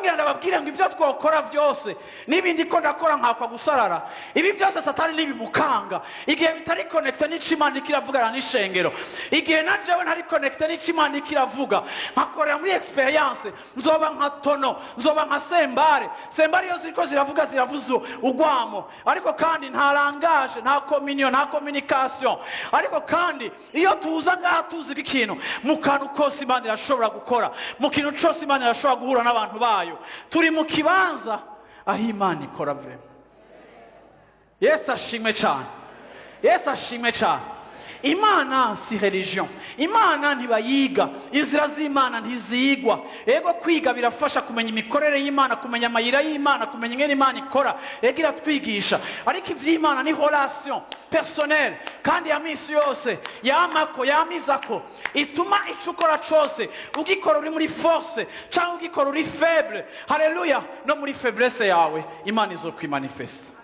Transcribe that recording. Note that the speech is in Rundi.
Rero ngira ndababwire ngo ibyo twakora byose, n'ibindi ko ndakora nkakwa gusarara, ibi byose Satani ntibimukanga igihe bitari connecté n'ico Imana iriko iravugana n'ishengero. Igihe na jewe ntari connecté n'ico Imana iriko iravuga, nkakorera muri expérience, nzoba nka tonneau, nzoba nka cymbale. Cymbale iyo ziriko ziravuga, ziravuza urwamo, ariko kandi nta langage, nta communion, nta communication. Ariko kandi iyo tuza ngaha tuzi ko ikintu, mu kantu kose Imana irashobora gukora, mu kintu cose Imana irashobora guhura n'abantu bayo. Turi mu kibanza aho Imana ikora vraiment. Yesu ashimwe cyane, Yesu ashimwe cyane. Imana si religion, Imana ntibayiga, inzira z'Imana ntizigwa. Ego, kwiga birafasha kumenya imikorere y'Imana, kumenya amayira y'Imana, kumenya ingene Imana ikora. Ego, iratwigisha, ariko iby'Imana ni relation personnelle kandi ya minsi yose, yamako yamizako, ituma icyo ukora cyose ugikora uri muri force cyangwa ugikora uri faible. Haleluya! No muri faiblesse yawe Imana izokwimanifesta.